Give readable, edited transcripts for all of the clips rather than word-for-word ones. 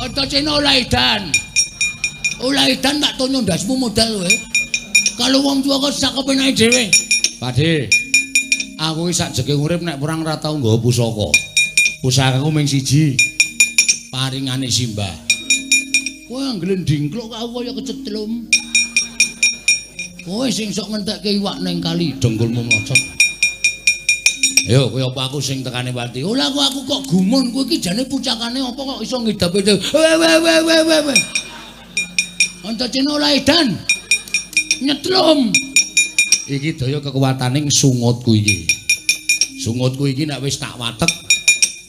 Antasena ora edan. Ora edan tak tonyo ndasmu modal kowe. Kalau wong tuwa kok sak kepenake dhewe. Pakde, aku iki sak jege urip nek perang ora tau nggawa pusaka. Pusakaku mung siji. Paringane Simbah. Kowe anggere ndingkluk kok aku kaya kecetlum. Kowe sing sok ngentekke iwak ning kali dengkulmu mlocot. Ayo kowe apa aku sing tekane pati? Ora aku kok gumun kowe iki jane pucakane apa kok iso ngidape. We we we we we we. Antasena ora edan. Nyetlum. Iki daya kekuwataning sungutku iki. Sungutku iki nek wis tak watek,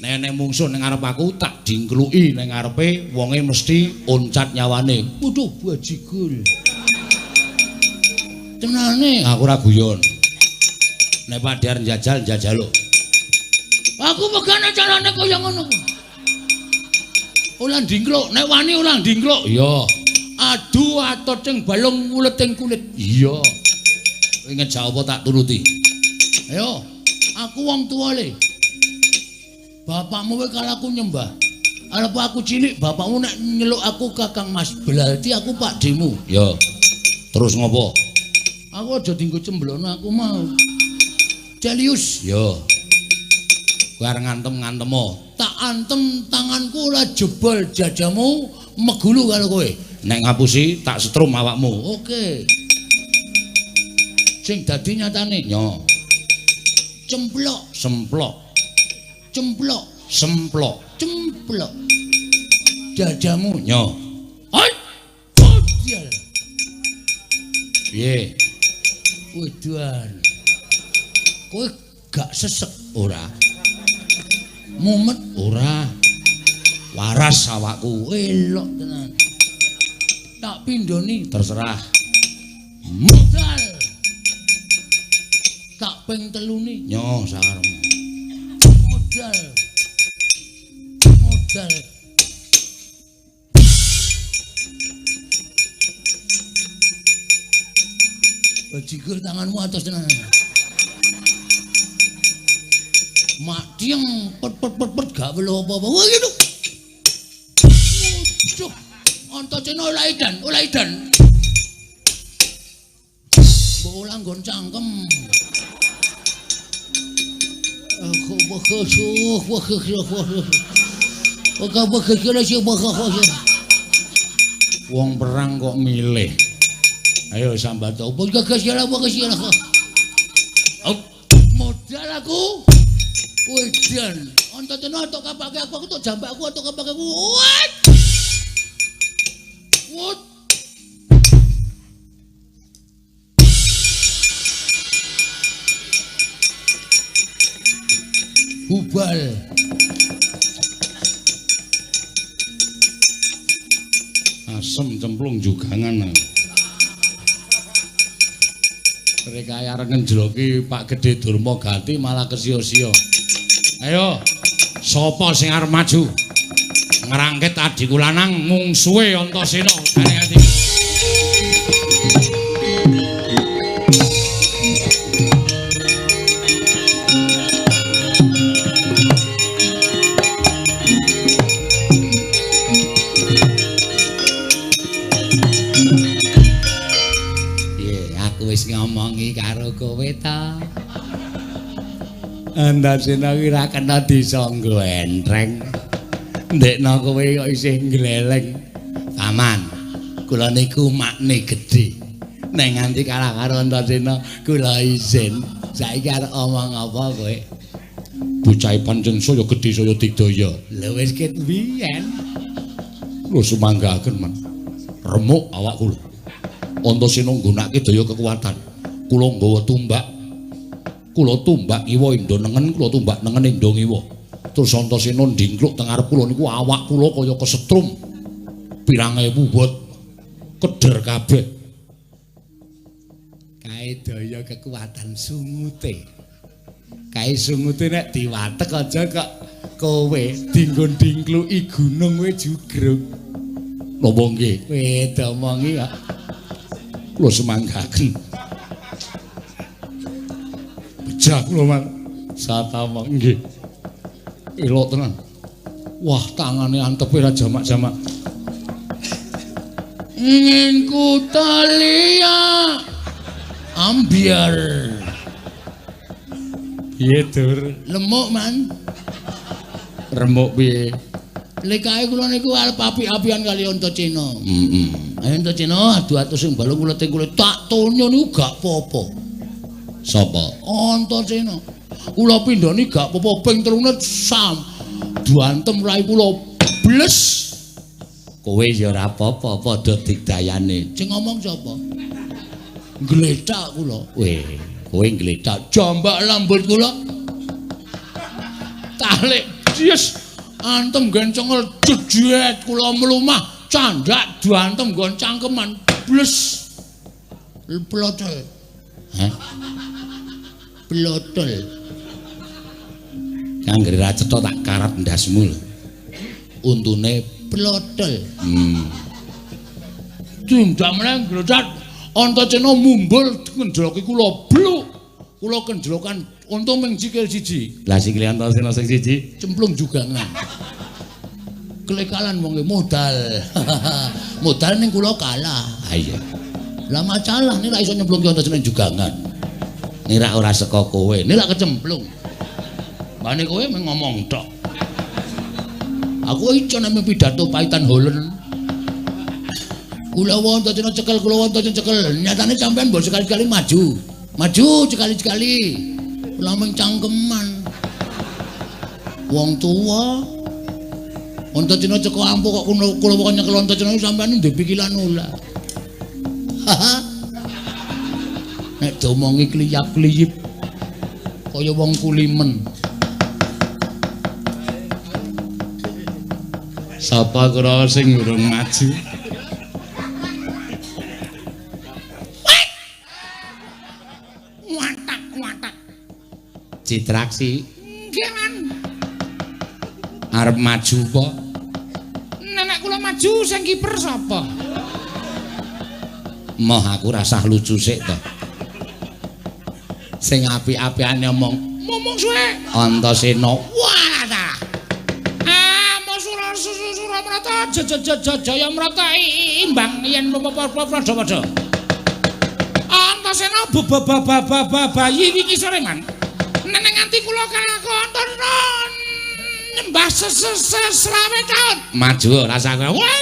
nek nek mungsuh ning ngarep aku tak dingkluki ning ngarepe wonge mesti oncat nyawane. Waduh bajigur. Tenane aku ora guyon. Nek Pak Dar njajal njajaluk. Aku megane carane kaya ngono ku. Ora ndingkluk, nek wani ora ndingkluk. Iya. Adu atocing balung wuleting kulit. Iya. Kowe ngejak apa tak turuti. Ayo, aku wong tuwa le. Bapakmu kowe karo aku nyembah. Arep aku cilik, bapakmu nek nyeluk aku Kakang Mas, berarti aku pakdemu. Ya. Terus ngopo? Aku aja dienggo cemblono aku mau. Celius. Ya. Kowe arep ngantem-ngantemo. Tak antem tanganku ora jebol jajamu megulu karo kowe. Nek ngapusi tak setrum awakmu. Oke. Sing dadi nyatane nyo. Cemplok, semplok. Cemplok, semplok, cemplok. Jajamu nyo. Hai. Bodial. Piye? Wedan. Kowe gak sesek ora? Mumet ora? Waras awakku, elok tenan. Tak pindhoni terserah. Modal. Tak ping teluni nyo sakarepmu. Modal. Modal. Bajigur tanganmu atas tenan. Mak tieng pet pet pet pet gak weluh apa-apa. Wah gitu. Waduh. Antasena ora edan, ora edan. Mbok ora nggon cangkem. Wong perang kok milih. Ayo sambat opo modal aku. Wedan. Antasena tok kapake aku tok jambakku tok kapake aku. What? Hubal. Asem cemplung jugangan. Mereka arep ngenjloki Pak Gedhe Durma Gati malah kesio-sio. Ayo, sapa sing arep maju? Ngrangkit adhiku lanang mungsuhe Antasena. Ati. Piye, aku wis ngomongi karo kowe ta. Antasena iki ora kena disangga entreng. Ndekno kowe kok isih ngleleng. Paman, kula niku makne gedhe. Nek nganti kalah karo Antasena, kula izin. Saiki arep omong apa kowe? Bocahe pancen saya gedhe saya digdaya. Lha wis ket biyen. Lho sumanggaken, Man. Remuk awak kula. Antasena nggunakake daya kekuatan. Kula nggawa tumbak. Kula tumbak ngiwa endo nengen, kula tumbak nengen endo ngiwa. Terus Antasena ndingkluk teng ngarep kula niku awak kula kaya kesetrum. Pirang ewu bot keder kabeh. Kae daya kekuatan sungute. Kae sungute nek diwatek aja kok kowe dinggo ndingkluki gunung kowe jugruk. Napa nggih? Kowe domongi kok. Kula semanggaken. Bejah kula, Man. Satama nggih. Elok tenan. Wah, tangane antepe ra jamak-jamak. Ingin ku talia ambiar. Piye, Dur? Lemuk, Man. Remuk piye? Lekae kula niku arep api-apian kali Antasena. Heeh. Ayo Antasena adu-adu sing balung kula teng kula tak tonyo niku gak apa-apa. Sapa? Antasena. Kula pindhani gak apa-apa ping 3 sam. Duantem rai kula bles. Kowe ya ora apa-apa padha digdayane. Sing ngomong sapa? Nglethak kula. Weh, kowe nglethak jambak lambut kula. Talik yes. Antem nggen cengel jejet kula mlumah candhak diantem nggon cangkeman bles. Plotol. Hah? Plotol. Anggere ra cetha tak karat ndasmu lho. Untune plotol. Tindak meneh nglecat Antasena mumbul ngenjloki kula bluk. Kula kenjlokan untu ming sikil siji. Lah sikile Antasena sing siji cemplung jugangan. Kelekalan wong modal. Modal ning kula kalah. Ha iya. Lah masalah nek ra iso nyemplungke Antasena jugangan. Nek ra ora saka kowe, nek ra kecemplung. Mbane kowe mung ngomong tok. Aku iso nek pidato paitan holen. Kula Antasena cekel, kula Antasena cekel. Nyatane sampean mbok sekali-sekali maju. Maju sekali-sekali. Kula mung cangkeman. Wong tuwa. Antasena ceko ampuh kok kula kok nyekel Antasena sampean ndek pikiran ora. Nek diomongi kliyap-kliyip kaya wong kulimen. Sapa kira sing urung maju? Watak-watak. Citraksi. Nggih, Man. Arep maju apa? Nek kula maju sing kiper sapa? Moh aku rasah lucu sik to. Sing apik-apikane omong, ngomong suwe. Antasena. Walah ta. Ah, mo sura Suramrata Jayamrata imbang yen padha-padha. Antasena bayi wingi sore, Man. Nek nganti kula kalakon nyembah selawe taun. Maju rasah kowe. Wah,